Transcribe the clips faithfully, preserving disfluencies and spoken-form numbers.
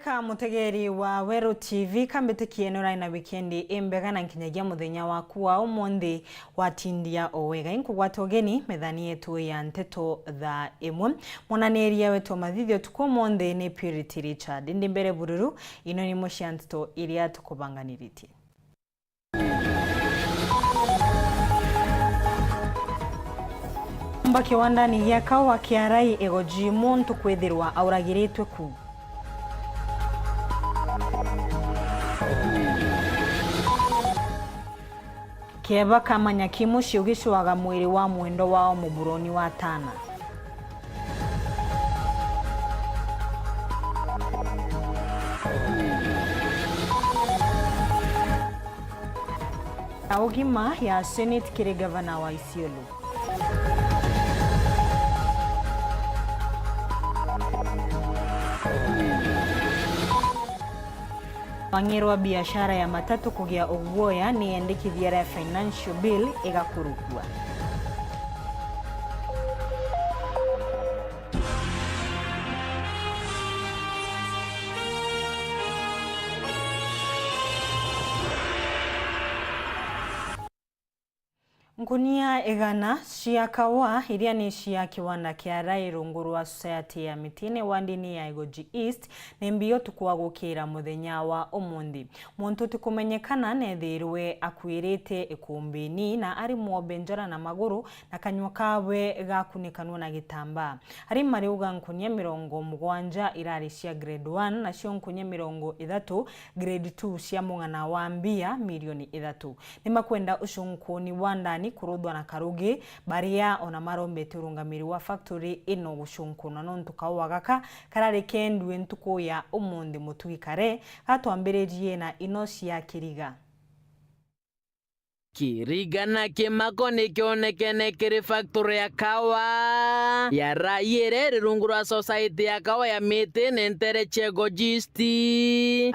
Ka mutegeri wa Weru T V, kambitikie nurai na wikendi imbega na nkinyagia muthenya waku wa umunthi watindia o wega. Inkugwata ugeni methani yetu ya nteto thaa imwe. Mwananiria wetu wa mathithio tuku umunthi ni Purity Richard. Ndi mbere bururu, ino ni imwe cia nteto iria tukubanganiritie. Mba kiwandani gia kawa kia Rai Igoji, muntu kwithirwa auragiritwe ku. Kieba kamanya ki mucii ugicwaga mwiri wa mwendo wao muburoni wa Tana. Na ugima ya Senate kiri gavana wa Isiolo. Wang'irwa biashara ya matatu kugia uguoya ni yendekithia ria Financial Bill igakurukua. Nkunia igana cia kawa iria ni cia kiwanda kia Rai rungu rwa Society ya Mitine wandini ya Igoji East ni mbi utuku wa gukira muthenya wa umunthi. Muntu utikumenyekana neethirwe akuirite ikumbini na ari mwombe njara na maguru na kanyua kawe gakunikanua na gitambaa. Ari mariuga nkunia mirongo mugwanja irari cia grade one, nacio nkunia mirongo ithatu grade two cia mung'ana wa mbia milioni ithatu. Ni makwenda ucunkuni wa ndani kuruthwa na karugi, baria ona marombete urungamiri wa factory ino gucunkunwa nontu kaua gaka karari kendue ntuku ya umunthi mutugi kare gatwambiririe na ino cia kiriga. Kiriga na kimako ni kionekene kiri factory ya kawa ya Rai iria iri rungu rwa society ya kawa ya Miti ni ntere cia Igoji East.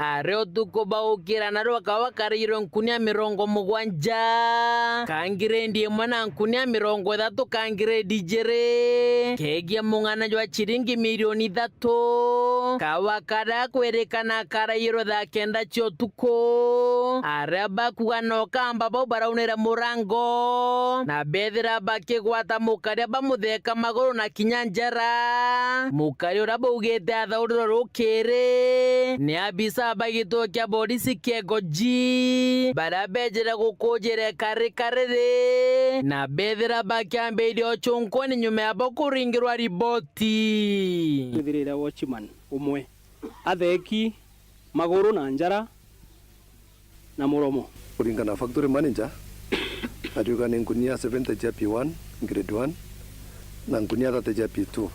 Ari utuku baukira narua kawa karairwe nkunia mirongo mugwanja ka ngiredi imwe na nkunia mirongo ithatu ka ngiredi ijiri, kegia mung'ana jwa ciringi milioni ithatu. Kawa karia kwirikana karairwe thaa kenda cia utuku. Aria bakuga no kamba bau baraunire murango na bethira bakigwata mukaria bamutheka maguru na kinya njara. Mukaria uria baugite athaurirwe rukiri ni abisa ba gituo kia borisi kia Igoji, baria bejire gukujira ikari kariri na bethira bakiambiriria ucunkuni nyuma ya bo kuringirwa riboti. Twithirire watchman umwe atheki maguru na njara na muromo. Kuringana na factory manager, ariuga ni nkunia seventy cia P one, grade one, na nkunia thirty cia P two.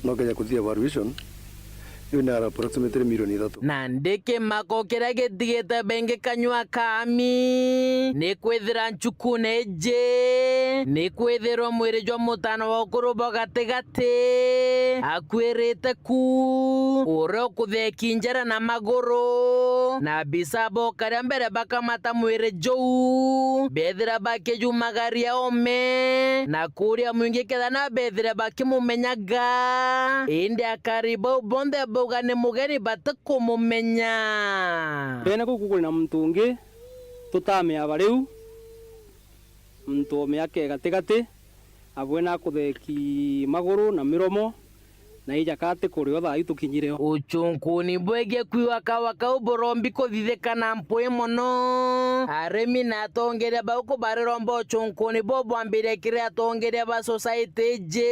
No kenya kuthia evaluation, iu ni approximately milioni ithatu. Na ndi kimako kiria gitigite bengi kanyua kaami, ni kwithira ncukune iji, ni kwithirwa mwiri jwa mutano wa ukuru bwa gatigati akuirite ku, uria ukutheki njara na maguru, na abisa bokaria mbere bakamata mwiri juu, bethira bakijumagaria ome, na kuria mwingi kethana bethire bakimumenyaga, indi akari bau bonthe bauga ni mugeni batikumumenya. Bene guku kuri na muntu ungi tutamea bariu, muntu o miaka igatigati, abwena akutheki maguru na miromo, na ija kati kurio thaa iu tukinyire o. Ucunkuni bwegie kwiwa kawa kau burombi kuthithika na mpwi mono. Arimi na atongeria bau kubariromba ucunkuni bou bwambiria kiri atongeria ba society iji,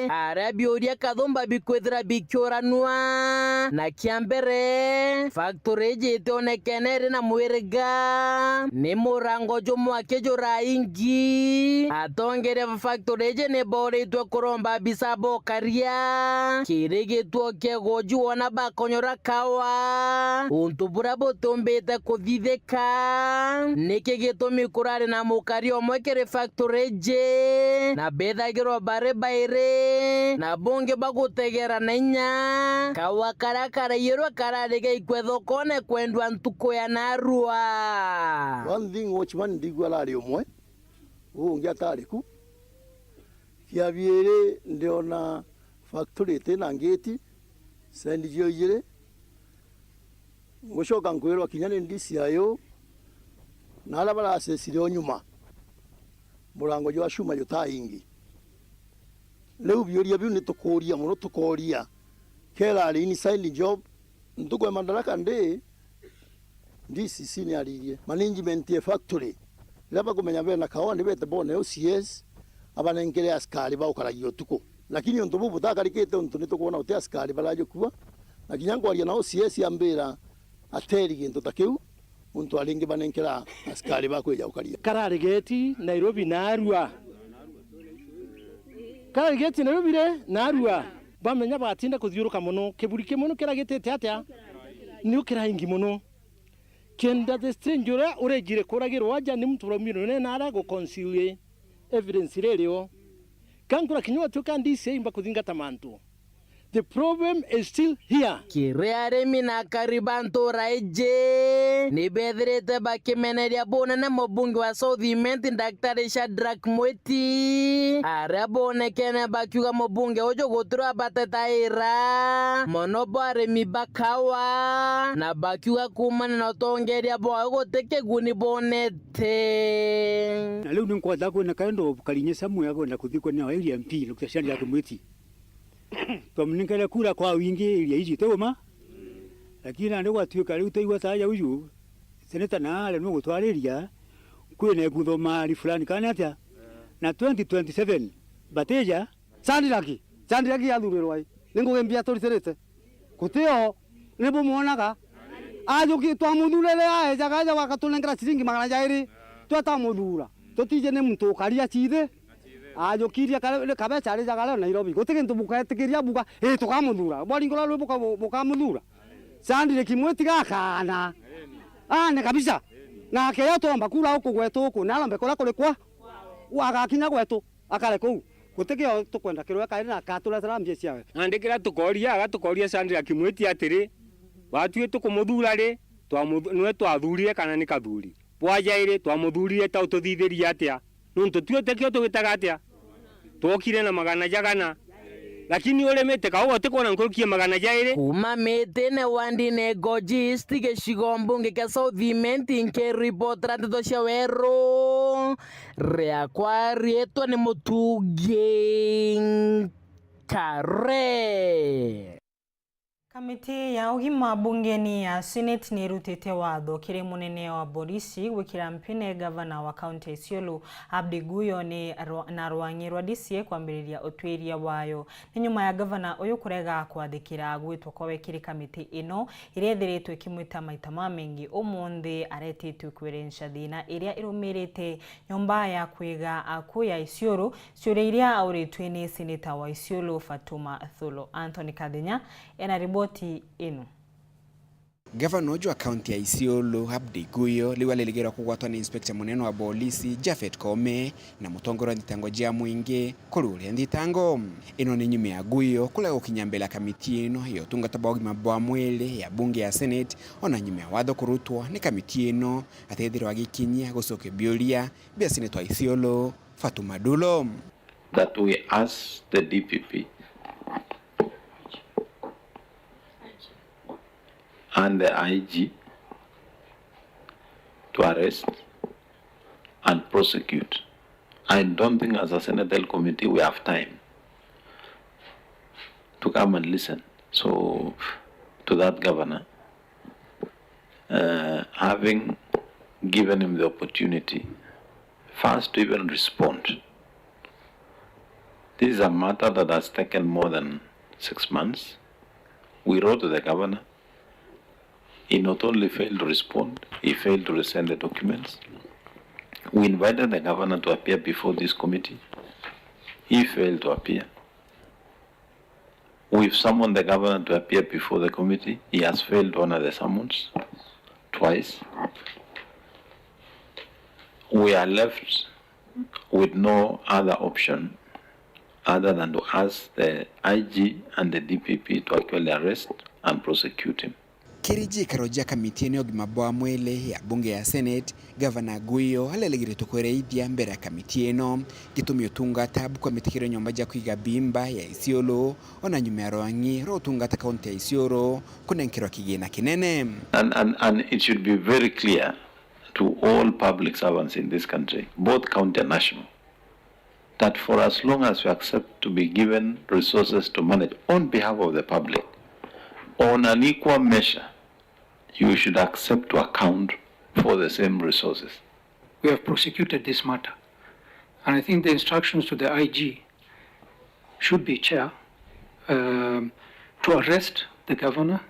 aria biuria kathumba bikwithira bikiuranua. Na kia mbere, factory iji itionekene iri na mwiriga. Ni murango jumwe aki juraingi. Atongeria ba factory iji ni boritwe kuromba abisa bokaria kiri gituo kia Igoji wona bakonyora kawa untu buria butiumbite kuthithika. Niki gitumi kurari na mukaria umwe kiri factory iji, na bethagirwa bari bairi, na bungi bagutegera na inya. Kawa karia karaiyirwe karari gaikwe thokone kwendwa ntuku ya narua. One thing, watchman ndigua arari umwe, uu ungi atari ku. Kia biiri, ndiona factory iti na ngiti, sendi cio ijiri, Ngucoka nkwirwa kinya ni D C I U na aria baracecire o nyuma, murango jwa cuma jutaingi. Riu biuria biu ni tukuria mono, tukoria, kera ari inside job, ntuku ya Madaraka Day, D C C ni aririe management ya factory, riria bakumenya bena kawa ni bete bone O C S, abanenkere askari baukaragia utuku. Lakini untu buu butakarikite, untu ni tukwona uti askari barajukua, na kinya nkwaria na O C S ambira ateri gintu ta kiu, untu aringi banenkera askari bakwija ukaria. Karari geti Nairobi narua. Karari geti Nairobi re narua. Bamenya batinda kuthiuruka mono. Kiburi kimwe nu kira gitite atia? Niu kiraingi mono. Kenda the strange uria urejire kuragirwa aja ni muntu uraumire nene nara guconcile evidence iria irio. Kankura kinya watuika D C I imba kuthingata mantu. The problem is still here. Kiri arimi na akari ba ntura iji, ni bethirite bakimeneria bunene mubunge wa South Imenti, Daktari Shadrack Mwiti, aria bonekene bakiuga mubunge uju gutirwa batetaira mono bwa arimi ba kawa, na bakiuga kuumania na utongeria bwawe guti kiguni bonete. Na riu ni nkwenda kwina kaendo karinya Samuel akwenda kuthikwa ni M P, Daktari Shadrack Mwiti. Twamunenkere kura kwa wingi iria iji, ti uma? Lakini nandi gwatuika riu taigua ta aja uju, seneta na aremwe gutwariria, kwina ikuthomari fulani kana atia? Na twenty twenty-seven, batija. Shandiraki, Shandiraki athurirwa i? Ni ngugi mbi aturitiriite? Gutio, ni bumwonaga? Ajuki, twamuthurire aejaga aja wakatunengera ciringi magana jairi, twetamuthura. Tutije ni muntu ukaria ciithi. Ajukiria kare-, kabeca arijaga rio Nairobi. Guti gintu buketikiria buga, "Ii, tukamuthura." Bwaringura rwi buka-, bu-, bukamuthura. Sandire Kimwiti gakana. Ane kabisa. Nake ria twomba kura ukugwetu uku, na arombe kuria kuri kwa. Agakinya gwetu, akare kuu. Guti kio tukwenda kirwe kairi na akaturetera mbia ciawe. Nandi kiria tukoria, aga tukoria Sandira Kimwiti atiri, watui tukumuthura ri, twamuthu-, niwe twathurire kana ni kathuri? Bwa jairi, twamuthurire ta ututhithirie atia? Nuntu tui utekio tugitaga atia? Twokire na magana jagana. Lakini urimite kauga utikwona nkuruki ya magana jairi? Kuuma Mitine wandine Ngoji East, gicigo mbunge kia South Imenti, nkiripotera nteto cia weru. Riakwa riitwa ni Mutungi Kare. Kamiti ya ugima bungeni ya Senate ni irutite watho kiri munene wa borisi gwikira mpine gavana wa kaunti ya Isiolo Abdi Guyo ni rwa-, na rwangi rwa D C I kwambiriria utwiria wayo. Ni nyuma ya gavana uyu kurega kwathikira gwitwa kwawe kiri kamiti ino iria ithiritwe ikimwita maita mamaingi. Umunthi aretitwe kwirenca thina iria irumirite nyomba ya kwiga akuu ya Isiolo, ciuria iria auritue ni seneta wa Isiolo Fatuma Thulo. Anthony Kathenya ena riboti ino. Gavana uju wa kaunti ya Isiolo, Abdi Guyo, riu aririgirwa kugwatwa ni inspector munene wa borisi, Japhet Koome, na mutongoria wa nthitango jia mwingi kururia nthitango. Ino ni nyuma ya Guyo kurega gukinya mbere ya kamiti ino ya utungata bwa ugima bwa mwiri ya bunge ya Senate, ona nyuma ya watho kurutwa ni kamiti ino, atethirwa agikinyia gucokia biuria bia seneta wa Isiolo, Fatuma Thulo. That we ask the D P P and the I G to arrest and prosecute. I don't think as a Senate Health Committee we have time to come and listen. So, to that governor, uh, having given him the opportunity first to even respond. This is a matter that has taken more than six months. We wrote to the governor. He not only failed to respond, he failed to resend the documents. We invited the governor to appear before this committee. He failed to appear. We've summoned the governor to appear before the committee. He has failed to honor the summons twice. We are left with no other option other than to ask the I G and the D P P to actually arrest and prosecute him. Kiri jiikaro jia kamiti ino ya ugima bwa mwili ya bunge ya Senate, Gavana Guyo arerigiritwe kwereithia mbere ya kamiti ino gitumi utungata bukwa mitikiro nyomba jia kwiga bimba ya Isiolo, ona nyuma ya rwang'i rwa utungata kaunti ya Isiolo kunenkerwa kigina kinene. And, and, and it should be very clear to all public servants in this country, both county and national, that for as long as you accept to be given resources to manage on behalf of the public, on an equal measure, you should accept to account for the same resources. We have prosecuted this matter, and I think the instructions to the I G should be, Chair, um, to arrest the governor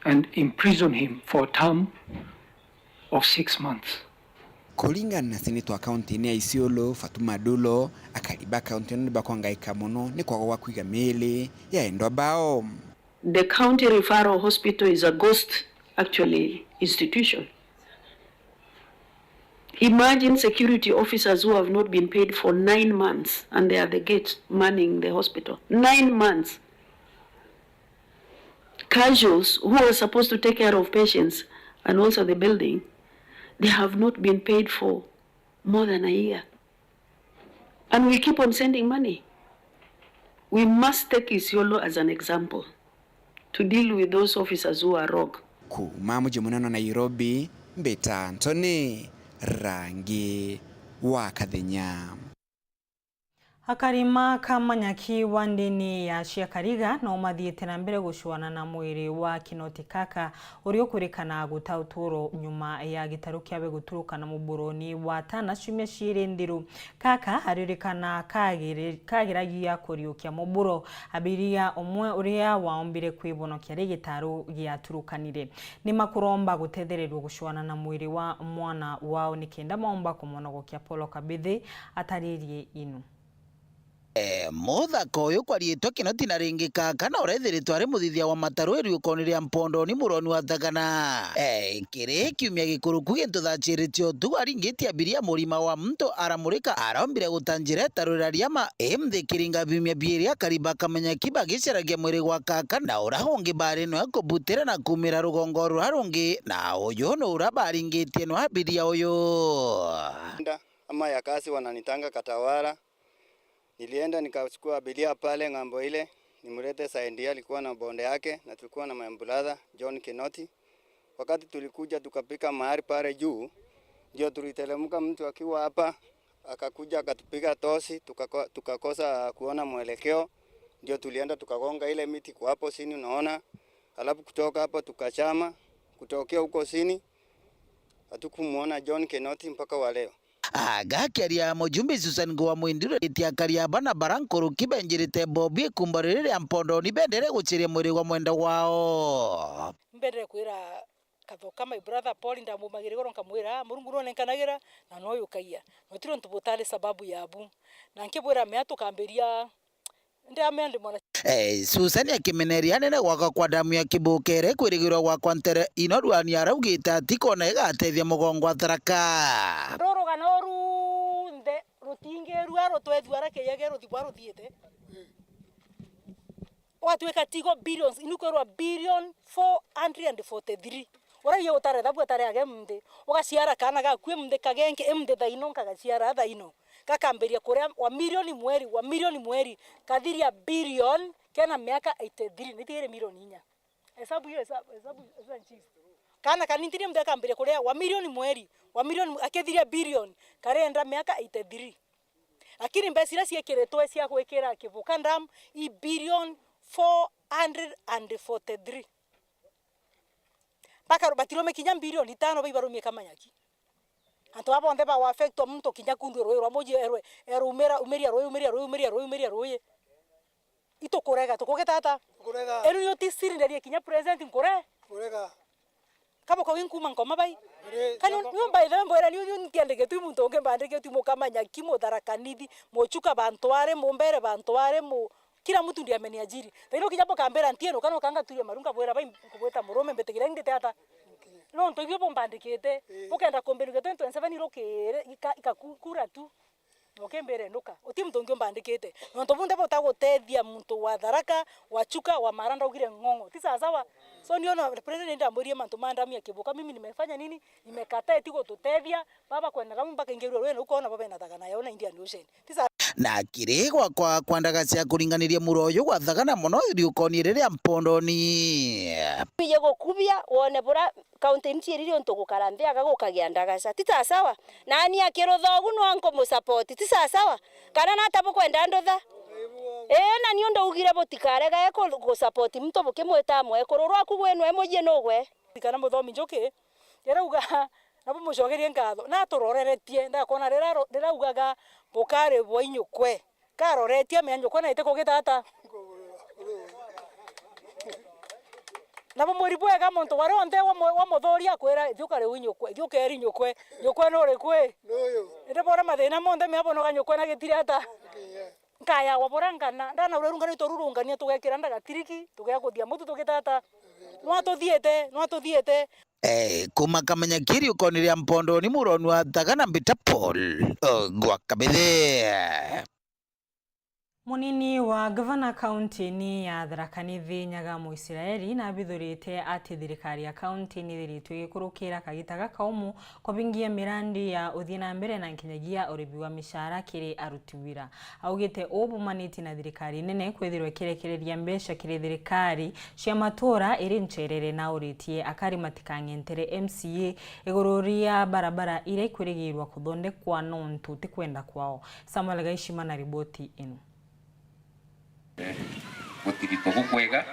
and imprison him for a term of six months. Kuringana na seneta wa kaunti-ini ya Isiolo, Fatuma Dulo, akari ba kaunti ino ni bakwangaika mono ni kwaga gwa kwiga miili ya endwa bao. The county referral hospital is a ghost, actually, institution. Imagine security officers who have not been paid for nine months and they are the gate manning the hospital. Nine months. Casuals who are supposed to take care of patients and also the building, they have not been paid for more than a year. And we keep on sending money. We must take Isiolo as an example to deal with those officers who are rogue. Kuuma muji munene wa Nairobi, mbita Anthony Rangi wa Kathenya. Akarima ka Manyaki wa ndini ya Ciakariga no mathiite na mbere gucuana na mwiri wa Kinoti Kaka, uria ukwirikana guta uturo nyuma ya gitaru kiawe guturuka na muburoni wa Tana ciumia ciiri nthiru. Kaka aririkana kagiri-, kagiragia kuriukia muburo abiria umwe uria waombire kwibonokia ri gitaru giaturukanire. Ni makuromba gutethererio gucuana na mwiri wa mwana wao ni kenda maomba kumonogokia. Paul Kabithi ataririe inu. Eh, muthaka uyu kwariitwa Kinoti na ringi Kaka na urethiritwe ari muthithia wa mataru iriukoni ria Mpondoni muroni wa Tagana. Eh, kiri kiumia gikuruku gintu thaa ciiri cia utuku aringitie abiria murima wa muntu aramurika araombire guta njira itarurira riama. Imthi kiringa biumia biiri akari bakamenya ki bagicaragia mwiri gwa Kaka na ura ungi bari nwe kubutira na kumira rugongo rura rungi na uyu ni ura baringitie nwe abiria uyu. Ama ya kazi wananitanga Katawala. Nilienda nikachukua abiria pale ng'ambo ile, nimlete side, alikuwa na bonde yake, na tulikuwa na my brother John Kinoti. Wakati tulikuja tukafika mahali pale juu, ndio tuliteremka, mtu akiwa hapa, akakuja akatupiga tosi, tukako-, tukakosa kuona mwelekeo, ndio tulienda tukagonga ile miti kwa hapo chini, unaona. Alafu kutoka hapo tukachama, kutokea huko chini, hatukumuona John Kinoti mpaka wa leo. Agakiaria mujumbe Susan Ngua Mwindiro iti akari aba na bara nkuruki benjirite bobi ikumba riri ria Mpondoni bendere guciria mwiri gwa mwenda wao. Mbendere kwira Kathoka, my brother Paul, ndamumagire igoro nkamwira, "Murungu nwonenkanagira na noyukagia. Notiri untu butari sababu yabu." Na nkibwira mea tukambiria Ndi amea ndi mwana. Eh, Susan akimeneria anene gwaka kwa damu ya Kibukere kwirigirwa gwakwa ntere ino rwani araugite ati kona igatethia mugongo wa Tharaka. Ruru rugano runthe rutingirua rutwethua ra kiyege ruthi bwa ruthiite. Ugatuika tigo billions, inu kwirwa billion four hundred and forty-three. Uraiye utare thabu atare age mnthi. Ugaciara kana gaku e mnthi kagenge e mnthi thaino nkagaciara thaino. Gakambiria kuria wa milioni mweri, wa milioni mweri, kathiria billion kena miaka eighty-three, nitigire milioni inya. Hesabu hiyo, hesabu, hesabu, hesabu nchizi. Kana kaninthirie mbe kambiria kuria wa milioni mweri, wa milioni, akithiria billion, karenda miaka eighty-three. Lakini mbeca iria ciekiritwe cia gwikira Kivuka Dam i billion four hundred and forty-three. Baka-, batirume kinya bilioni itano baibarumie Kamanyaki. Antu aba bonthe ba affectwa, muntu kinya kundu rui rwa muji erwe, erwe umira, umiria rui, umiria rui, umiria rui, umiria rui. Itukurega, tukugita ata? Tukurega. Enu ni utisiri nderie kinya president nkure? Tukurega. Kabo kogi nkuma nkoma bai? Ere, kani jaba. Niu mbaithe mbwira niu, niu ntiandikitwe i muntu ungi, mbandikitwe i Mukamanyaki, Mutharaka Nithi, Muchuka bantu ari, Mumbere bantu ari, mu-, kila mtu ndiye ameniajiri. Thaino kinya bukambira ntieno, kana ukangaturia maru nkabwira bai nkubwita murume, mbitigira ingite ata? Nontu ibio bumbandikite, ii, bukenda kumbinukite twenty twenty-seven irukire, ika-, ikakura tu. Ukimbire nduka, uti muntu ungi umbandikite. Nontu bunthe butagutethia muntu wa Tharaka, wa Chuka, wa Mara ndaugire ng'ong'o. Ti sawa sawa? So ndio na president ndambwirie mantu ma ndamu ya Kibuka, mimi nimefanya nini? Nimekataa eti gututethia, baba kwenda ndamu mpaka ingirwe rwene uko na baba ena Thagana yao na Indian Ocean. Ti sawa. Na kiri gwakwa kwa ndaga cia kuringaniria muro uyu gwa Thagana mono riukoni riria mpondoni. Wije gukubia wone bura kaunti nchi iriri untu gukara nthi agagukagia ndagaca. Ti sawa sawa? Nani akirutha ugu no nkumusupport. Ti sawa sawa? Kana nata bukwenda ndutha? Ii, na ni undu ugire butikaregae ku-, gusupport muntu bukimwita mwekuru. Rwaku gwinwe mujie nugwe. Kana muthomi Njuki, rirauga, na bumucokerie nkatho, na aturoreretie, ndakwona rira ro-, riraugaga, "Bukari bwa inyukwe." Karoretie mea nyukwe na iti kugita ata. Na bumwiri bwega muntu waria onthe wa mu-, wa muthuri akwira, "Thiukari u inyukwe, thiukeri nyukwe, nyukwe nuri kwi?" Nuyu. Indi bona mathina monthe mea bonoga nyukwe na gitiri ata. Nkayawa bura ngana, ndanaurerungania tururungania tugekira ndaga tiriki, tugea kuthia mutu tugitata. Nwa tuthiite, nwa tuthiite. Eh, kuma kamenya kiri ukoni ria mpondoni muroni wa Thagana Mbita Paul, oh, gwa Kabithe. Munini wa gavana kaunti-ini ya Tharaka Nithi Nyaga Muisraeli nabithurite ati thirikari ya kaunti nithiritwe igikurukira kagita gakaumu kubingia mirandi ya uthii na mbere na nkinyagia uribi wa micara kiri aruti wira. Augite uu bumanitie na thirikari nene kwithirwa ikirekereria mbeca kiri thirikari cia matura iri ncherere, na auritie akari matikang'entere M C A iguru ria barabara iria ikwirigirwa kuthondekwa nontu ti kwenda kwao. Samuel Gaishima na riboti ino. Gutigitwa gukwega.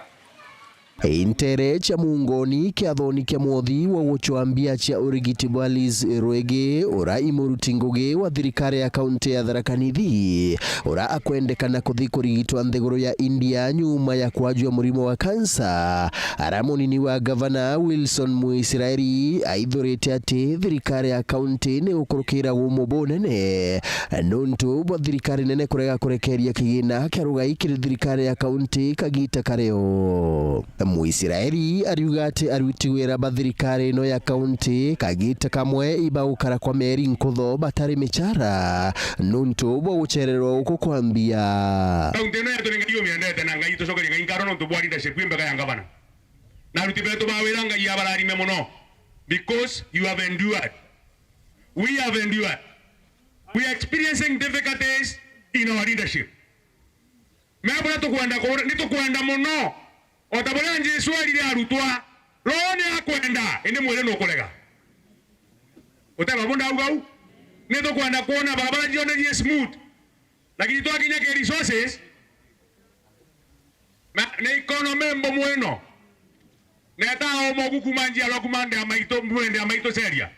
Intere cia mungoni kiathoni kia mwothi wa gucwambia cia urigiti bwa Liz Rwege, ura i muruti ngugi wa thirikari ya kaunti ya Tharaka Nithi, ura akwendekana kuthi kurigitwa nthiguru ya India nyuma ya kwajua murimo wa kansa, ara munini wa gavana Wilson Muisraeli aithurite ati thirikari ya kaunti ni ukurukira gumu bunene nuntu bwa thirikari nene kurega kurekeria kigina kia rugai kiri thirikari ya kaunti kagita kario. Muisraeli ariuga ati aruti wira ba thirikari ino ya kaunti kagita kamwe ibagukara kwa mieri nkutho batari michara nuntu bwa guchererwa guku kwambia. Kaunti ino yetu ni Ngai umiendete na Ngai tucokerie Ngai nkatho nuntu bwa leadership imbega ya ngavana. Na aruti betu ba wira Ngai abararime mono, because you have endured. We have endured. We are experiencing difficulties in our leadership. Mea buria tukwenda ku-, ni tukwenda mono. O ta buria Jesu erire arutwa, roho ni akwenda, indi mwiri nukurega. Utega bu ndauga u? Ni tukwenda kwona barabara cionerie smooth. Lakini twakinya ki resources, na, na economy mbomu ino, neta omo guku manjia lwa kuma ndia maitu, mbue ndia maitu ceria.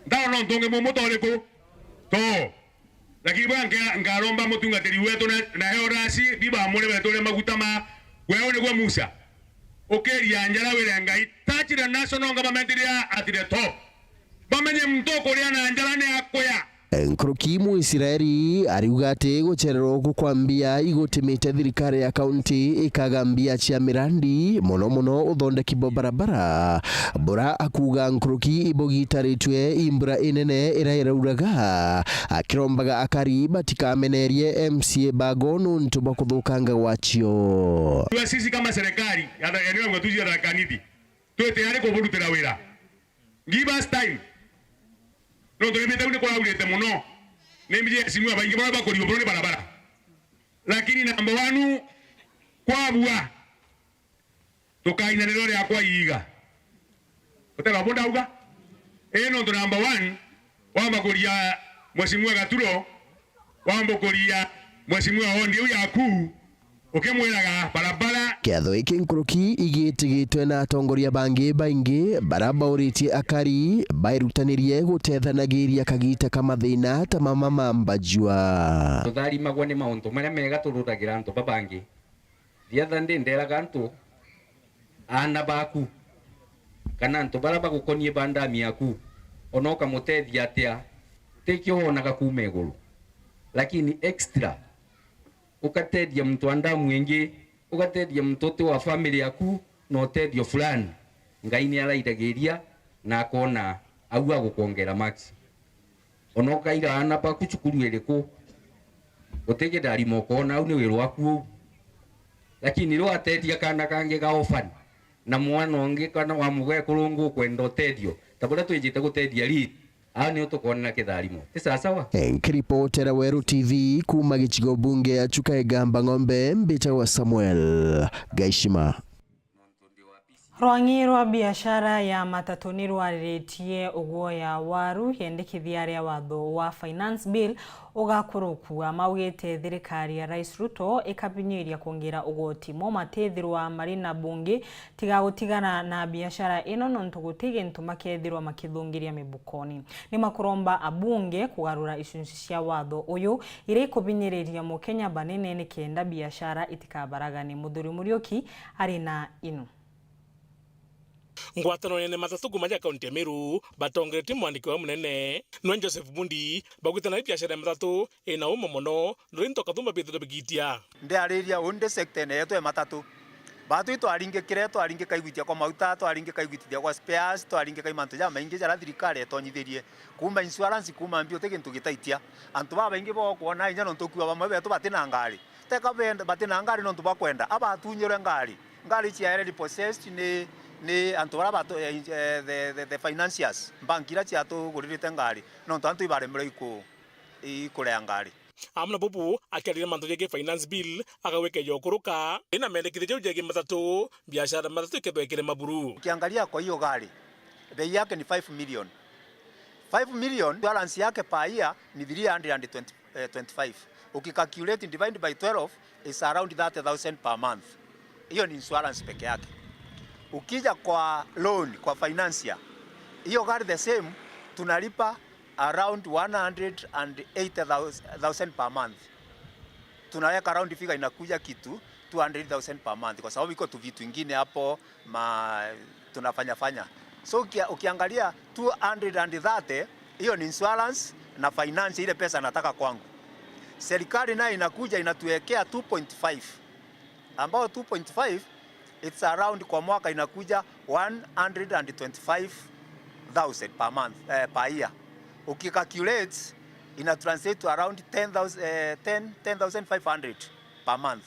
Ntaona untu ungi mumu toriku? To. Lakini bwa nka-, nkaromba mutungatiri wetu na, na eorasi, bibamure betu uria maguta ma, weo niguo Musa. Ukiria njara wire Ngai, touch the national government iria at the top. Bamenye muntu ukuria na njara ni akuya. Nkuruki Muisraeli ariuga ati guchererwa guku kwa mbia igutimite thirikari ya kaunti ikaga mbia cia mirandi, mono mono uthondeki bwa barabara, bura akuuga nkuruki ibugitaritwe i mbura inene iria irauraga, akirombaga akari batikamenerie M C A bago nuntu bwa kuthukanga gwacio. Sisi kama serikali ya eneo ya ugatuzi ya Tharaka Nithi, twi tayari kuburutira wira. Give us time. Nontu ni mbite ni kuraurite mono. Ni mbije simu abaingi bara bakuriwa mono ni barabara. Lakini number one, kwabua, tukaina niro ria kwa iiga. Utega bu ndauga? Ii nontu number one, wamba kuria Mheshimiwa Gaturo, wamba kuria Mheshimiwa Ondi iu yaku, ukimwiraga barabara. Kiatho giki nkuruki igitigitwe na atongoria bangi baingi bara bauritie akari bairutanirie gutethanagiria kagita ka mathina ta mama ma mbajua. Tutharimagwa ni mauntu maria mega turutagira antu babangi. The other day nderaga antu, aana baku, kana antu bara bagukonie ba ndamu yaku, ona ukamutethia atia, utikio wonaga kuuma iguru. Lakini extra, ukatethia muntu wa ndamu ingi, ukatethia muntu uti wa family yaku na utethio fulani, Ngai ni arairagiria na akona au agukwongera marks. Ona ukaira aana baku cukuru iriku, guti kitharimo ukoona, au ni wiru waku uu. Lakini riu wateethia kaana kangi ga orphan, na mwana ungi kana wa mugekuru ungi ukwenda uteethio, ta buria twijite guteethia Reed, aa niu tukoonera kitharimo. Ti sawasawa? Nkiripotera Weru T V kuuma gicigo bunge ya Chuka Igamba Ng'ombe, mbitagwa Samuel Gaishima. Rwang'i rwa biashara ya matatu ni rwariritie uguoya waru yendekithia ria watho wa Finance Bill ugakurukua. Maugite thirikari ya Rais Ruto ikabinyiria kwongeera ugoti mo matithirwa mari na bungi tiga gutigana na biashara ino, nontu guti gintu makethirwa makithungiria mibukoni. Ni makuromba abunge kugarura icunci cia watho uyu iria ikubinyiriria Mukenya banene, nikenda biashara itikabaragane. Muthuri Muriuki ari na inu. Ngwataniro nene matatu kuuma ja kaunti ya Meru batongeretie mwandiki wa munene nwe Joseph Bundi, baugite nai biashara ya matatu ina umo mono, na rinto kathumba bithirwe bigitia. Ndiariria undi sector yetu ya matatu. Batu itwaringikire, twaringika igwitia kwa mauta, twaringika igwitithia kwa spares, twaringika imantu jamaingi jaria thirikari etonyithirie. Kuuma insurance, kuuma mbi, uti gintu gitaitia. Antu babaingi bokwona inya nontu ukua bamwe betu bati na ngari. Teka benda, bati na ngari nontu bwa kwenda, abatunyirwe ngari. Ngari ciaere repossessed ni, ni antu baria batu-, eh, eh, the, the, the financiers, mbanki iria ciatuguririte ngari, nontu antu ibaremerwe iku-, ikurea ngari. Amwe na bubu, akiariria mantu jegie finance bill, agawike jokuruka, ina mendekithia jau jegie matatu, biashara matatu ikethwa ikirema buru. Ukiangalia kwa hiyo gari, bei yake ni five million. Five million, balance yake per year ni three hundred and twenty, eh, twenty-five. Ukicalculate divide by twelve, is around thirty thousand per month. Hiyo ni insurance peke yake. Ukija kwa loan, kwa financier, hiyo gari the same, tunalipa around one hundred and eighty thousand per month. Tunaweka round figure, inakuja kitu two hundred thousand per month, kwa sababu iko tu vitu ingine hapo ma, tunafanya fanya. So ukia-, ukiangalia two hundred and thirty, hiyo ni insurance na finance, ile pesa nataka kwangu. Serikali nayo inakuja inatuwekea two point five, ambao two point five, it's around, kwa mwaka inakuja one hundred and twenty-five thousand per month, eh, per year. Ukicalculate, ina translate to around ten thousand, eh, ten, ten thousand five hundred per month.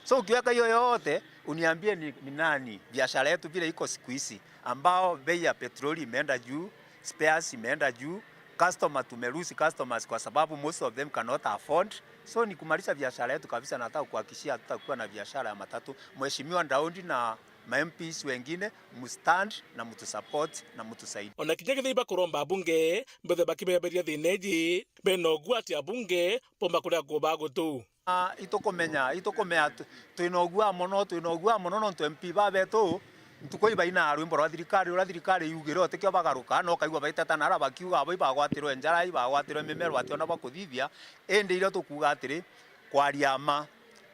So ukiweka hiyo yote, uniambie ni, ni nani, biashara yetu vile iko siku hizi, ambao bei ya petroli imeenda juu, spares imeenda juu, customer, tumelose customers kwa sababu most of them cannot afford. So ni kumaliza biashara yetu kabisa, nataka kuhakikishia hatutakuwa na biashara ya matatu. Mheshimiwa Daudi na ma M Ps wengine, mustand na mutusupport na mutusaidie. Ona kinya kethira ibakuromba abunge, mbethe bakibeberia thina iji, bena ugwati abunge bomba kuria kuba gutu. Ah, itukumenya, itukumenya tu-, twina uguaa mono, twina uguaa mono nontu M P babetu ntuku ibainaa rwimbo rwa thirikari, uria thirikari yugire utikio bagaruka, na ukaigua baiteta nara bakiuga abo ibagwatirwe njara, ibagwatirwe mimero, bationa bwa kuthithia. Indi irio tukuuga atiri, kwaria mma,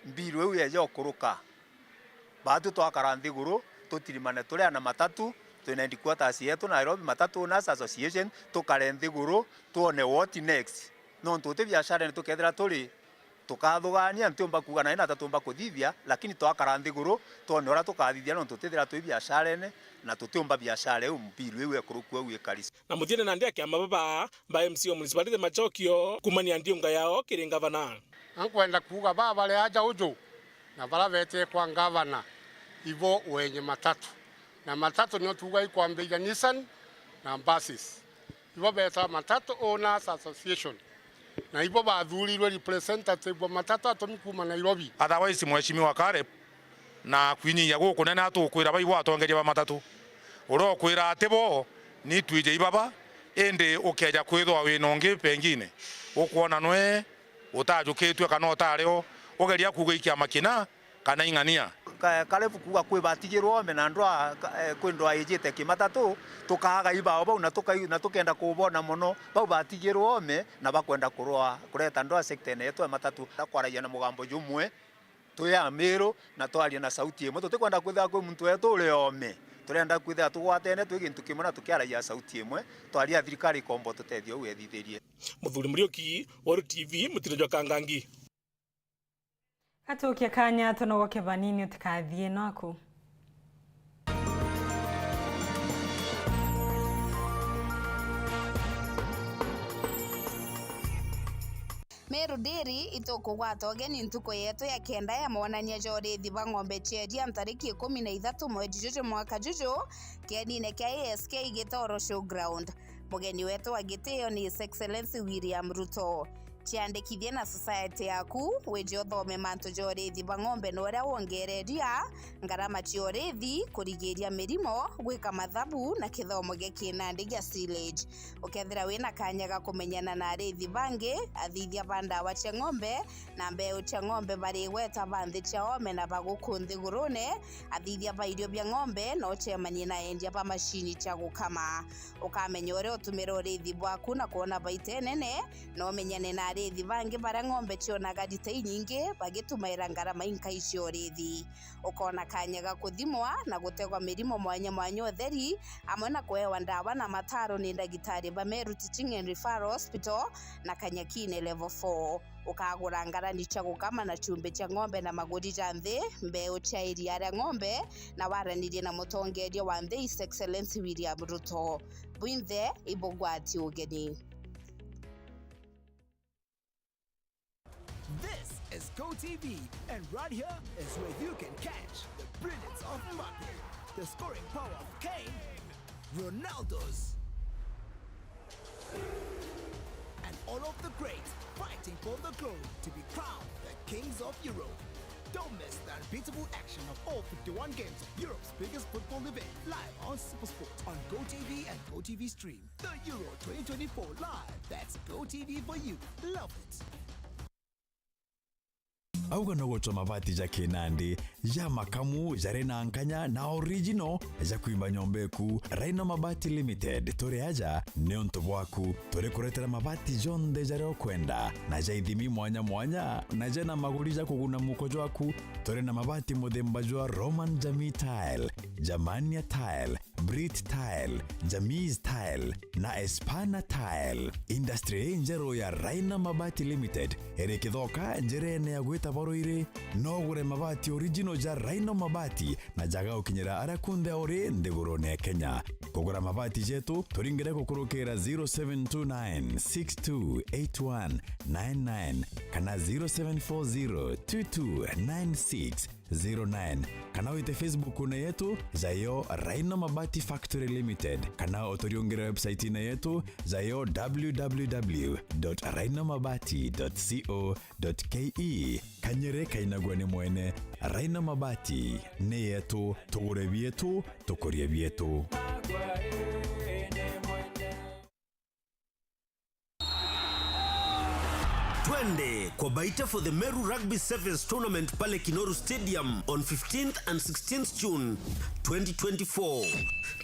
mbiru iu yeja ukuruka, baatu twakara nthiguru, tutirimane turi ana matatu, twina headquarters yetu Nairobi, Matatu Owners Association, tukare nthiguru, twone what next. Nontu uti biasharene tukethira turi, tukathugaania, ntiumba kuuga nai nata tuumba kuthithia, lakini twakara nthiguru, twone uria tukathithia, nontu tutithira twi biasharene, na tutiumba biashara iu mbiru iu ekuruku au ikari. Na muthiene nandi a kiama baba ba M C wa municipality Machokio kumania ndiunga yao kiri ngavana. Na nkwenda kuuga baba baria aja uju na baria beetire kwa ngavana, ibo wenye matatu. Na matatu nio tuuga ikwambiria Nissan na buses. Ibo beetaga Matatu Owners Association. Na ibo bathuurirwe representative wa matatu atumi kuuma Nairobi. Otherwise, Mheshimiwa Caleb, na kwinyihia gukunene atukwira baibo atongeria ba matatu. Uria ukwira ati bo, ni twiji ibaba, indi ukeeja kwithwa wina ungi pengine, ukwona nwe utajukitue kana utari o, ugeria kuuga ikiama kina kana ing'ania. Ka-, Caleb kuuga kwi batigirwe oome na ndwaa, ka-, eh, kwi ndwaa ijite kimatatu, tukaaga ibao bau na tukai-, na tukenda kubona mono bau batigirwe oome na bakwenda kurwa, kureta ndwaa sector yetu ya matatu. Akwaragia na mugambo jumwe, twi Amiru na twaria na sauti imwe. Tutikwenda kwithira kwi muntu wetu uri oome. Turenda kwithira tugwatene twi gintu kimwe na tukiaragia sauti imwe, twaria thirikari ikomba ututethia uu ethithirie. Muthuri Muriuki, Weru T V, mutino jwa Kangangi. Gatukia kanya tunogoke banini, utikathie naku. Meru Dairy itukugwata ugeni ntuku yetu ya kenda ya monania ja urithi bwa ng'ombe cia iria ntariki ikumi na ithatu mweri juju mwaka juju, kienine kia A S K Gitoro Showground. Mugeni wetu wa gitio ni His Excellency William Ruto. Ciandikithie na society yaku, wije uthome mantu ja urithi bwa ng'ombe na uria wongereria, ngarama cia urithi, kurigiria mirimo, gwika mathabu na kithomo gia kinandi gia silage. Ukethira wina kanya ga kumenyana na arithi bangi, athithia ba ndawa cia ng'ombe na mbeu cia ng'ombe bari igweta ba nthi cia oome na ba guku nthigurune, athithia ba irio bia ng'ombe na ucemanie na endia ba macini cia gukama. Ukamenya uria utumira urithi bwaku na kwona baita inene, na umenyane na arithi bangi baria ng'ombe cionaga rita inyingi bagitumaira ngarama inkai cia urithi. Ukona kanya ga kuthimwa na gutegwa mirimo mwanya mwanya utheri, amwe na kuewa ndawa na mataro ni ndagitari ba Meru Teaching and Referral Hospital na Kanyakine Level four. Ukagura ngarani cia gukama na chumbi cia ng'ombe na maguri ja nthi, mbeu cia iria ria ng'ombe, na waranirie na mutongeria wa nthi His Excellency William Ruto. Bwinthe ibugwati ugeni. This is Go T V, and right here is where you can catch the brilliance of Mbappe, the scoring power of Kane, Ronaldo's, and all of the greats fighting for the glory to be crowned the kings of Europe. Don't miss the unbeatable action of all fifty-one games of Europe's biggest football event, live on SuperSport on Go T V and Go T V Stream. The Euro twenty twenty-four live. That's Go T V for you. Love it. Auga no gucwa mabati ja kinandi, ja makamu, jari na nkanya na original, ja kwimba nyomba eku. Rhino Mabati Limited, turi aja niuntu bwaku. Turi kuretera mabati jonthe jaria ukwenda, na ja ithimi mwanya mwanya, na jena maguri ja kuguna muko jwaku. Turi na mabati muthemba jwa Roman Jamii Tile, Germania Tile, Brit Tile, Jamis Tile, na Espana Tile. Industry injeru ya Rhino Mabati Limited iri Kithoka, njirene ya gwita Baruiri. No ugure mabati original ja Rhino Mabati na jaga gukinyira aria kunthe uri nthigurune ya Kenya. Kugura mabati jetu, turingire gukurukira zero seven two nine six two eight one nine nine kana zero seven four zero two two nine six zero nine, kana wite Facebook-une yetu, jayo Rhino Mabati Factory Limited, kana uturiungire website-ine yetu, jayo w w w dot rhino mabati dot co dot k e. Kanyere kainagua ni mwene. Rhino Mabati ni yetu, tugure bietu, tukurie bietu. Twende kwa Baita for the Meru Rugby Sevens Tournament pale Kinoru Stadium on fifteenth and sixteenth June twenty twenty-four.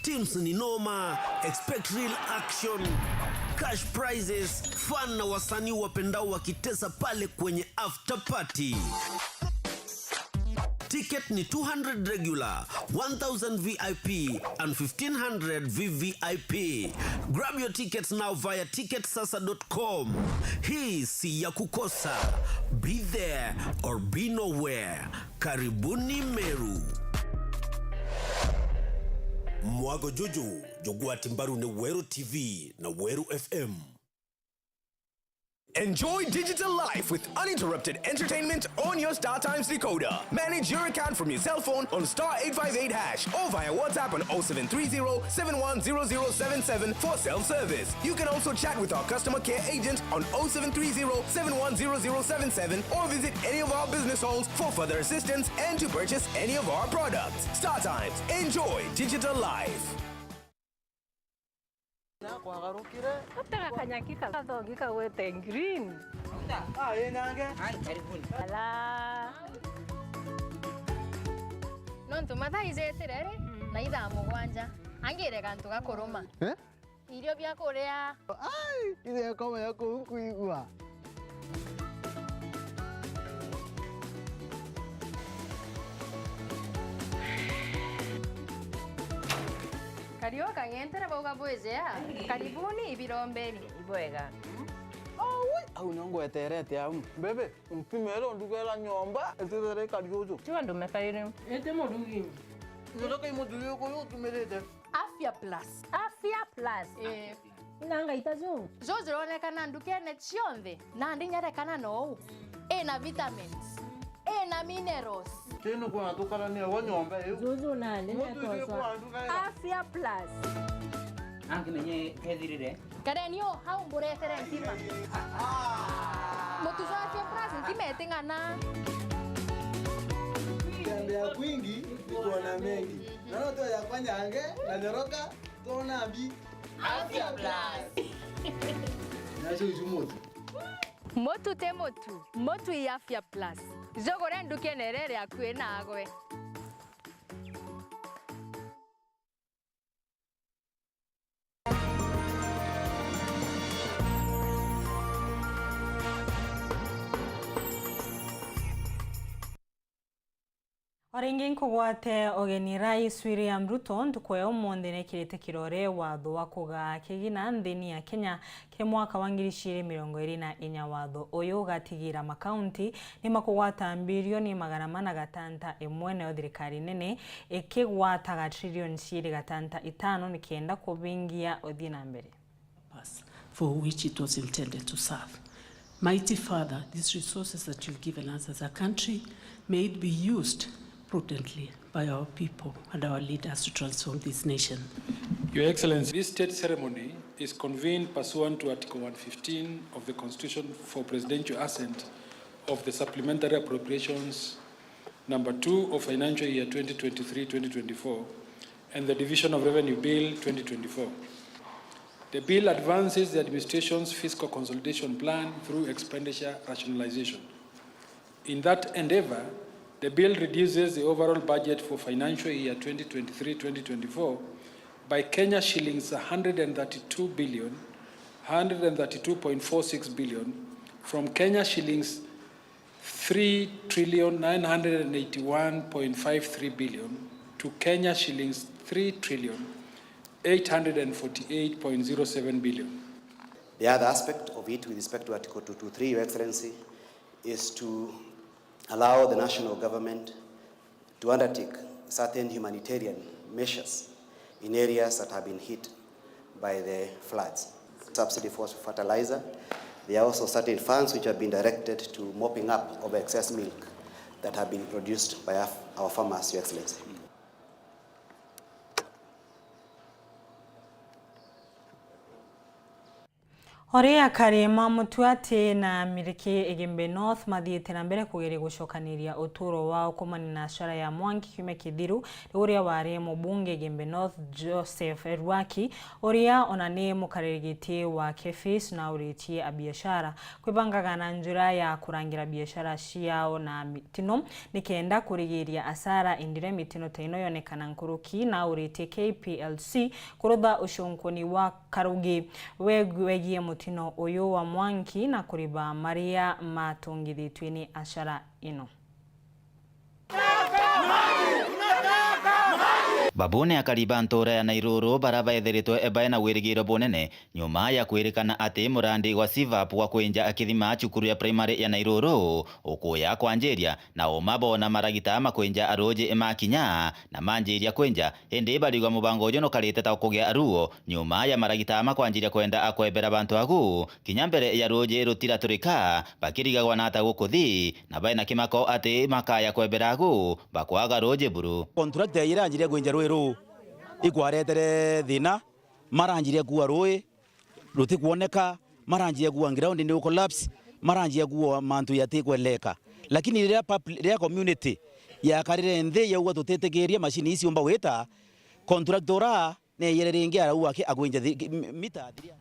Teams ni noma, expect real action, cash prizes, fun na wasanii wapendao wakitesa pale kwenye after party. Ticket ni two hundred regular, one thousand V I P and fifteen hundred V V I P. Grab your tickets now via ticket sasa dot com. Hii si ya kukosa. Be there or be nowhere. Karibuni Meru. Mwago juju jugwati mbaru ni Weru T V na Weru F M. Enjoy digital life with uninterrupted entertainment on your StarTimes decoder. Manage your account from your cell phone on star eight five eight hash or via WhatsApp on oh seven three zero, seven one zero zero seven seven for self-service. You can also chat with our customer care agent on oh seven three zero, seven one zero zero seven seven or visit any of our business halls for further assistance and to purchase any of our products. StarTimes. Enjoy digital life. Nakwagarukire. Atega kanyaki kathongi kagwete green. Ah, ĩ nange. Ai, karibuni. Ala. Nontu mathaa ijetire ri, na ithaa mugwanja. Angire gantu gakuruma. Eh? Irio bia kuria. Ai, ithe akoma ya kuu kuigua. Kariu kang'entere bauga bwije a. Karibuni ibirombeni. Ibwega. Aui, au nio ngweterete au. Bebe, mpimere undugera nyomba, itithere ikari uju. Tiga ndume kairi. Ite murugi. Ndio kai muthuri uyu utumirite. Afya Plus. Afya Plus. Eh. Ina ngaita ju. Juju juronekana ndukene cionthe, nandi nyarekana nou. Ina vitamins, ina minerals. Tinu kuna tukarania wa nyomba iu. Juju nandi. Mutu isi netoswa kwa nduga ira. Afya Plus. Angi menye kethirire. Kareni u hau mburetere ntima. Mutu jwa Afya Plus ntima iting'ana. Tembea kwingi ni kuona mengi. Na no tuoya kwa nyange na nyoroka. Tona mbi. Afya Plus. Nacio icu mutu. Mutu ti mutu, mutu i Afya Plus. Jugure ndukene iria iri akui naagwe. O ringi nkugwate ugeni, Rais William Ruto ntuku ya umunthi nekirite kirore watho wa kugaa kigina nthini ya Kenya kiri mwaka wa ngiri ciiri mirongo iri na inya. Watho uyu ugatigira makaunti ni makugwata mbirioni magana mana gatanta imwe, nayo thirikari nene ikigwataga trilioni ciiri gatanta itano nikenda kubingia uthii na mbere. Purpose for which it was intended to serve. Mighty Father, these resources that you've given us as a country, may it be used prudently by our people and our leaders to transform this nation. Your Excellency, this state ceremony is convened pursuant to Article one fifteen of the Constitution for presidential assent of the Supplementary Appropriations Number two of financial year twenty twenty-three twenty twenty-four and the Division of Revenue Bill twenty twenty-four. The bill advances the administration's fiscal consolidation plan through expenditure rationalization. In that endeavor, the bill reduces the overall budget for financial year twenty twenty-three twenty twenty-four by Kenya shillings a hundred and thirty-two billion, hundred and thirty-two point four six billion from Kenya shillings three trillion nine hundred and eighty-one point five three billion to Kenya shillings three trillion eight hundred and forty-eight point zero seven billion. The other aspect of it with respect to Article two two three, Your Excellency, is to allow the national government to undertake certain humanitarian measures in areas that have been hit by the floods. Subsidy for fertilizer. There are also certain funds which have been directed to mopping up of excess milk that have been produced by our, our farmers, Your Excellency. O ria akari ma Mutuati na Miriki Igembe North mathiite na mbere kugeria gucokaniria uturo wao kumania na acara ya mwanki kiumia kithiru, riu uria wari mubunge Igembe North Joseph Ruaki, uria ona ni mukariri giti wa KEPHIS, nauritie abiashara kwibangaga na njira ya kurangira biashara ciao na mitino nikenda kurigiria asara, indi ria mitino ta ino yonekana nkuruki, nauritie KPLC kurutha ucunkuni wa karugi weg-, wegie mutino uyu wa mwanki na kuriba maria matungithitue ni acara ino. Babu ni akari ba ntura ya Nairuru bara beethiritwe baina wirigiro bunene nyuma ya kwirikana ati murandi gwa CVAP gwa kwinja kithima cukuru ya primary ya Nairuru ukuya kwanjiria, na uma boona maragita makwinja ruuji makinya na manjiria kwinja, indi bariuga mubango uju nukarite ta ukugia ruo nyuma ya maragita makwanjiria kwenda akwebera bantu agu kinya mbere ya ruuji rutiraturika, bakirigagwa na ata gukuthi, na baina kimako ati makaya kwebera agu bakwaga ruuji buru. Contractor iranjiria kwinja ruuji ruu ikwaretere thina, maranjiria kuua ruuji rutikwoneka, maranjia kuua ground ni collapse, maranjia kuua mantu yatikweleka. Lakini riria publi-, riria community yakarire nthi yauga tutitikiria machine ici umba gwita, contractor ura neyere ringi arauga aki-, agwinja thi-, ki-, m-, mita thiria.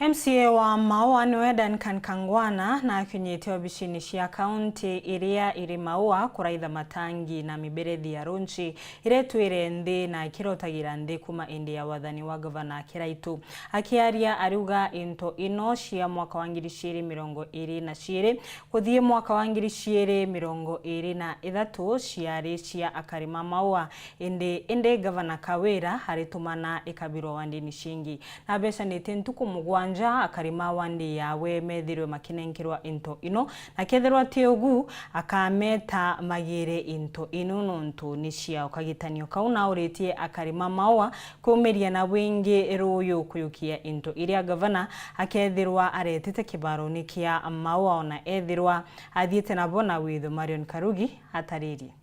MCA wa Maua niwe Duncan Kangwana na akinyite obicini cia kaunti iria iri Maua kuraitha matangi na miberethi ya runchi iria itwire nthi na ikirotagira nthi kuma indi ya wathani wa Gavana Kiraitu. Akiaria ariuga into ino cia mwaka wa ngiri ciiri mirongo iiri na ciiri kuthii mwaka wa ngiri ciiri mirongo iiri na ithatu ciari cia akari ma Maua, indi, indi Gavana Kawira aritumana ikabirwa wandini cingi. Na abecanite ntuku mugwanja Gwanja akari ma wandi yawe methirwe makinenkerwa into ino, na kethirwa ti ugu, akameta magire into ino nontu ni ciao. Kagitanio kau nauritie akari ma Maua kumiria na bwingi ruuyu kuyukia into iria gavana akethirwa aretete kibaroni kia Maua, ona ethirwa athiite nabo na witho. Marion Karugi ataririe.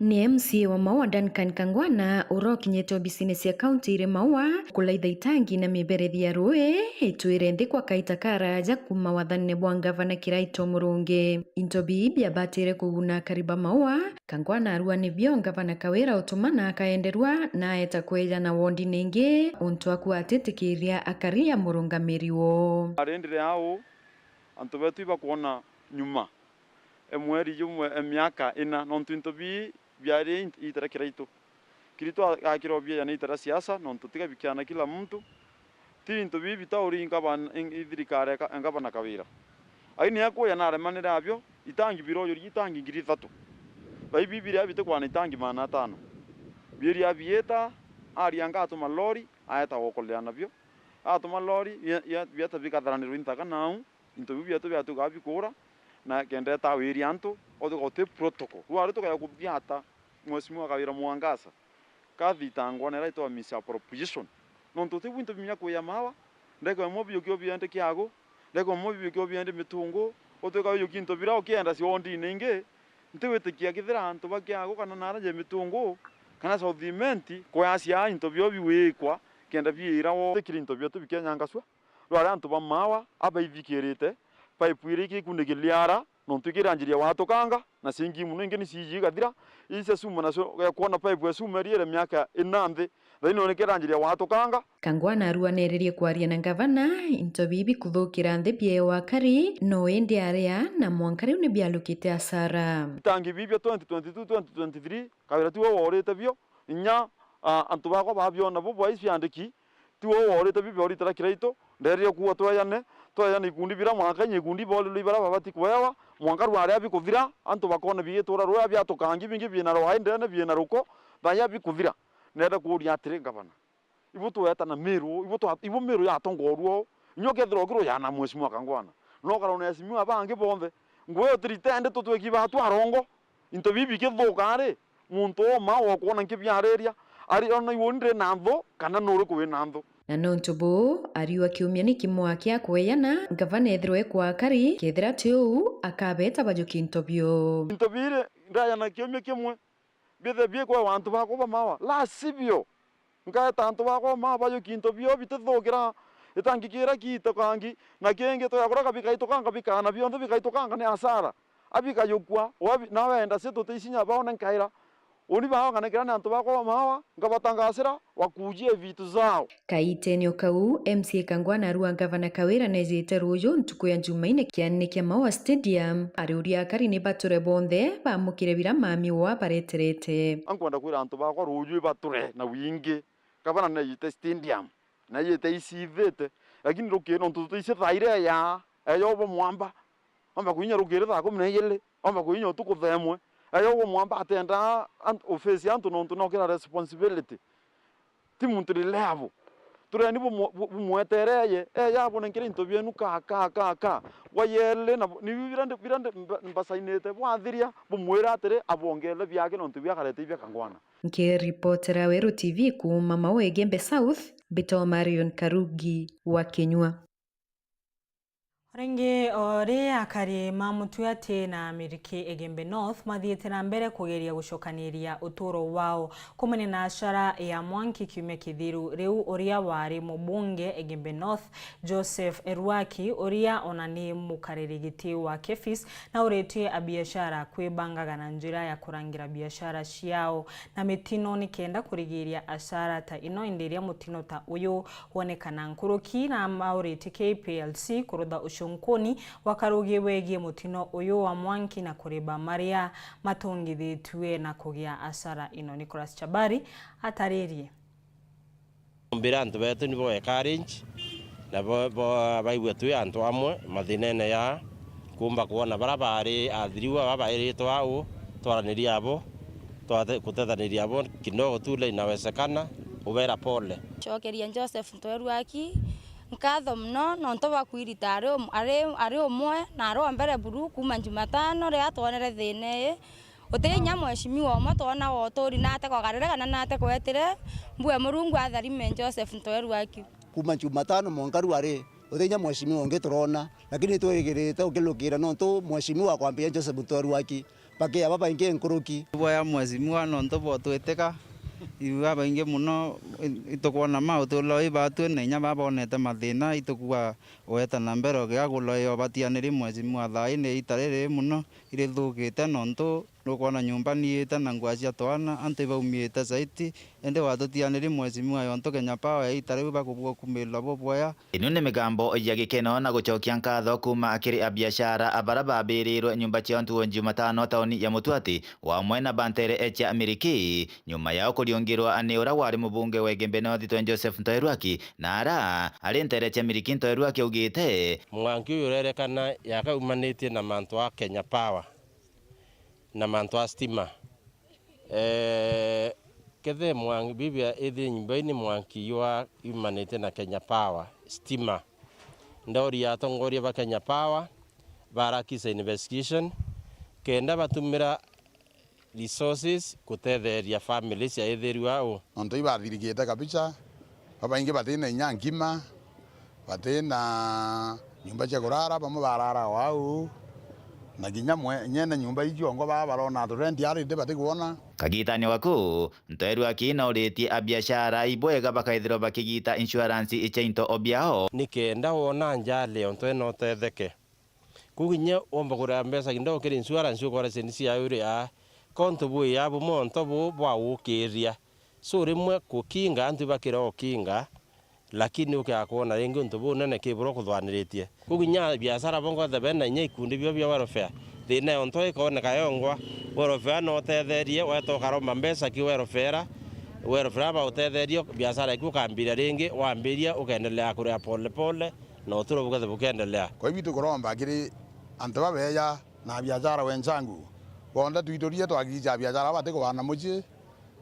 Ni M C A wa Maua Duncan Kangwana uria ukinyite obisine cia kaunti iri Maua kulaitha itangi na miberethi ya ruui itwire nthi kwa kaita karaaja kuuma wathanine bwa ngavana Kiraitu Murungi. Into bii biabatire kuguna akari ba Maua. Kangwana arua nibio ngavana Kawira utumana akaenderwa na aeta kwejana wondine ingi untu aku atitikiria akari ya murungamiri woo. Arendire au, antu betu ibakwona nyuma e mweri jumwe, e miaka ina, nontu into bii biari int-, itara Kiraitu. Kiraitu a-, akirwa bieja ni itara siasa, nontu tiga bikiana kila muntu. Ti into bii bitauri ngavana, ing-, i thirikari ya ka-, ngavana Kawira. Ai ni akuya naremanire abio, itangi birojuri itangi ngiri ithatu. Bai bibiria bitikwana itangi magana atano. Biria biita, aria ngatuma lori, aeta gokolea nabio. Atuma lori, bia-, bia-, bieta bikatharanirwa inthaga nau. Into biu bietu biatukaa bikuura, na kenda eta wiria antu, othiga uti protocol. Riu ari tukaya kuthiata, Mheshimiwa Kawira Mwangaza, kathitangwa na ira itwa misappropriation. Nontu ti bwinto binya kuya Maua, ndeko imwe biukia ubiendi Kiagu, ndeko imwe biukia ubiendi Mitungu, utwika wiukia into bira ukienda ciondine ingi, ntiwitikia kithira antu ba Kiagu kana nara je Mitungu, kana South Imenti, kuyacia into bio biwikwa, kenda biira wo. Tikiri into bietu bikenyangacua. Rwari antu ba Maua abaithikirite, pipe iria ikikundi kiliara, nontu ikiranjiria watukanga, na cingi muno ingi ni ciji igathira. Ii cia cuma nacio, ya kwona pipe ya cuma iriere miaka ina nthi, thaino nikiranjiria watukanga. Kangwana arua nererie kwaria na ngavana, into bibi kuthukira nthi biewa akari, no indi aria, na mwanka riu ni bialukite asara. Itangi bibi bia twenty twenty-two, twenty twenty-three, Kawira tiwe worite bio, inya, a, antu bakwa babiona bo bwai ciandiki, tiwe worite bio bioritira Kiraitu, nderire kuuga twejane, twejane ikundi bira mwanka inya ikundi borirwe ibara babati kwewa, mwanka rwaria bikuthira, antu bakona bigitura ruya biatukangi bingi biina rwai ndene biina ruko, thaya bikuthira. Nenda kuuria atiri, ngavana, ibu tweta na miru, ibu twa-, ibu miru yatongorua uu, inya ukethirwa ukirujana na Mheshimiwa Kangwana, no ukarona Mheshimiwa bangi bonthe, ngugi utiritende tutwiki batu arongo, into bibi bikithuka ri, muntu uma okwona nkibiariria, ari ona iwe ndiri na nthu, kana nuriku wi na nthu? Na nontu buu, ariu akiumia ni kimwa kia kweyana, ngavana ethirwe ekwa akari, kethira ti uu, akabeta bajukie into bio. Into biri, ndayana kiumia kimwe, bithe bikwa antu bakwa ba Maua, la sivyo, nkaeta antu bakwa ba Maua bajukie into bio bitithukira, itangi kira kiitukangi, na kingi tugakuraka bikaitukanga, bikana bionthe bikaitukanga ni asara. Abikajukua, wabi-, nawe enda cia tuticinya baone nkaira. Uni baoganekera ni antu bakwa ba Maua, ngabatangasira, wakujie vitu zao. Kaitene o kau, M C A Kangwana arua ngavana Kawira nejite ruuju ntuku ya Jumaine kianene kia Maua Stadium, ariuria akari ni bature bonthe bamukire bira mami wa bareterete. Ankwenda kwira antu bakwa ruuju ibature na wingi, gavana nejite stadium, nejite icithite, lakini rukiri nontu tutici thaa iria ya, eyo bo mwamba, amba kuinya rukiri thaa kumi na igiri, amba kuinya utuku thaa imwe, eyo bo mwamba atenda ant-, office ya antu nontu nokira responsibility. Ti muntu reliable. Tureni bumu-, bu-, bumwetereye, eya abone nkiri into bienu ka, ka, ka, ka. Bwa yeli na bu-, ni bira ndi, bira ndi mba-, mbasainite bwathiria, bumwire atiri abongele biake nontu biakarete ibia Kangwana. Nkiripotera Weru T V kuuma Maua Igembe South, mbitwa Marion Karugi wa Kinyua. Ringi o ri akari ma Mutuati na Miriki Igembe North mathiite na mbere kugeria gucokaniria uturo wao kumene na ashara ya mwanki kiumia kithiru, riu uria wari mubunge Igembe North, Joseph Eruaki, uria ona ni mukariri giti wa Kefis, na uritie abiashara kwibangaga na njira ya kurangira biashara ciao na mitino nikenda kurigiria asara ta ino, indi iria mutino ta uyu wonekana. Nkuruki na mauritie K P L C kurutha ucunkuni wa karugi wegie mutino uyu wa mwanki na kuriba maria matungithitue na kugia asara ino. Nicholas Chabari ataririe. Mbira antu betu nibo eka arrange, na bo, bo, baigua twi antu amwe mathinene ya kumba kwona bara bari athiriwa, bara bairitwe au, twaranirie abo, twate-, kutethaniria abo kidogo tu ile inawezekana, Ubera pole. Cokeria Joseph Ntwerwaki nkatho mono nontu bwa kwirita ari um-, ari, ari umwe na ari o mbere buru kuuma Jumatano riria twonere thina ii. Uti inya mweshimiwa umwe twona woturi nate kwagarire kana nate kwetire, mbue Murungu atharime Joseph Ntwerwaki. Kuuma Jumatano mwanka riu ari, uti inya mweshimiwa ungi turona, lakini twigirite ukilukira nontu mweshimiwa akwambia Joseph Ntwerwaki. Bakia babaingi nkuruki. Bwaya mweshimiwa nontu botwiteka, iu babaingi mono i-, itukwona ma utulo i batwi na inya babonete mathina, itukua gweta na mbere ugiagulwa i obatianiri mweshimiwa thaa ii ni ita riri mono irithukite nontu nukwona nyumba niite na ngua cia twana, antu ibaumiite saiti, indi watutianiri mweshimiwa yontu Kenya Power yaita riu bakubua kumirwa bubwea. Ino ni migambo ya gikeno na gucokia nkatho kuuma kiri abiashara bara babirirwe nyumba ciao ntugo Jumatano tauni ya Mutwati, wamwe na bantere cia Miriki, nyuma yao kuriungirwa ni ura wari mubunge wa Igembe North Twe Joseph Ntoeruaki, na ara ari ntere cia Miriki Ntoeruaki augite. Mwanki uyu urerekana yakaumanitie na mantu a Kenya Power na mantu a stima. Eh, kethe mwangi, bibia ithi nyumba ini mwanki yua yumanite na Kenya Power, stima. Ndauria atongoria ba Kenya Power barakisa investigation kenda batumira resources gutetheria family cia ithirua u. Nontu ibathirikite kabisa, babaingi batina inya nkima, batina nyumba cia kurara, bamwe barara o au, na kinya mwe-, nyene nyumba icio ongo baa barona tu rent ari ndi batikwona. Kagitani waku, Ntoeruaki nauritie abiashara ibwega bakaithirwa bakigita insurance icia into o biao. Nikenda wona njali onto ino utetheke. Kuu kinya womba kuria mbeca kidogo kiri insurance ukora ciendi cia uria, kontu bwi ya bumwe onto buu bwa gukiria. So rimwe kukinga antu ibakira ukinga, lakini ukiaga kwona ringi untu bunene ki bura ukuthwaniritie. Kuu kinya biashara bongo the bena inya ikundi bio bia welfare, thina yonto ikoneka yongwa. Welfare no utetherie, weta ukaromba mbeca ki welfare, welfare bautetherie, biashara iku ukambiria ringi, wambiria ukendelea kuria pole pole, na uturo bukethe bukendelea. Kwa hivyo tukuromba kiri antu babeja na biashara wenzangu, bonthe twiturie twagicha biashara bati kuana mucii,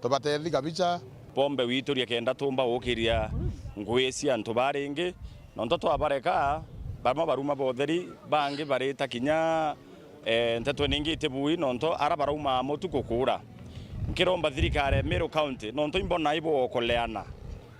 tubatethi kabisa. Bombe witurie kenda tumba gukiria ngui cia antu ba ringi, nontu twabareka, bamwe baruma botheri, bangi barita kinya, eh, nteto ningi iti bui, nontu ara barauma mutuku kuura. Nkiromba thirikari ya Meru County, nontu imbona ibuokoleana,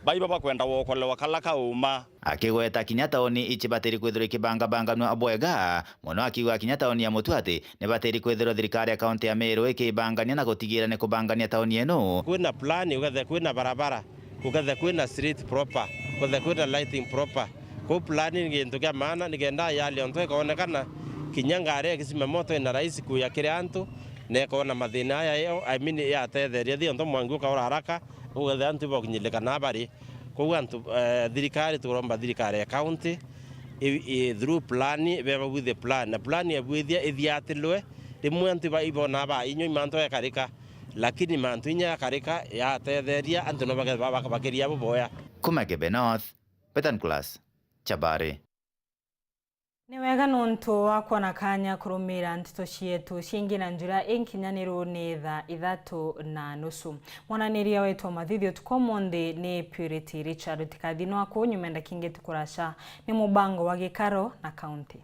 baiba bakwenda wokolewa kala kauma. Akigweta kinya tauni icibatiri kwithirwa ikibangabanganua bwega, mono akiuga kinya tauni ya Mutwati nibatiri kwithirwa thirikari ya kaunti ya Meru ikibangania na gutigira ni kubangania tauni ino. Kwina plan, ukethe kwina barabara, ukethe kwina street proper, ukethe kwina lighting proper. Kou plan ni gintu kia maana, nikenda yali onto ikonekana, kinya ngari ya kisima moto ina rahisi kuya kiri antu, na ikona mathina aya yo, I mean, yatetheria thi onto mwangi ukaura haraka, ukethe antu ibokinyirika na bari. Kou antu, eh, thirikari, turomba thirikari ya county, i, i, through plan, beba with the plan. Na plan ya bwithia ithiatilwe, rimwe antu iba-, ibona ba inywa imanto yakarika, lakini mantu inya yakarika, yatetheria, antu no bake-, ba-, baka-, bakiria buboya. Kuma Igembe North, Betan Class, Chabari. Ni wega nontu wa kwona kanya kurumiira nteto cietu ciingi na njira inkinyaniru ni thaa ithatu na nusu. Mwananiria wetu wa mathithio tuku umunthi ni Purity Richard. Utikathi nwaku nyuma ndaki ingi tukuraca ni mubango wa gikaro na kaunti.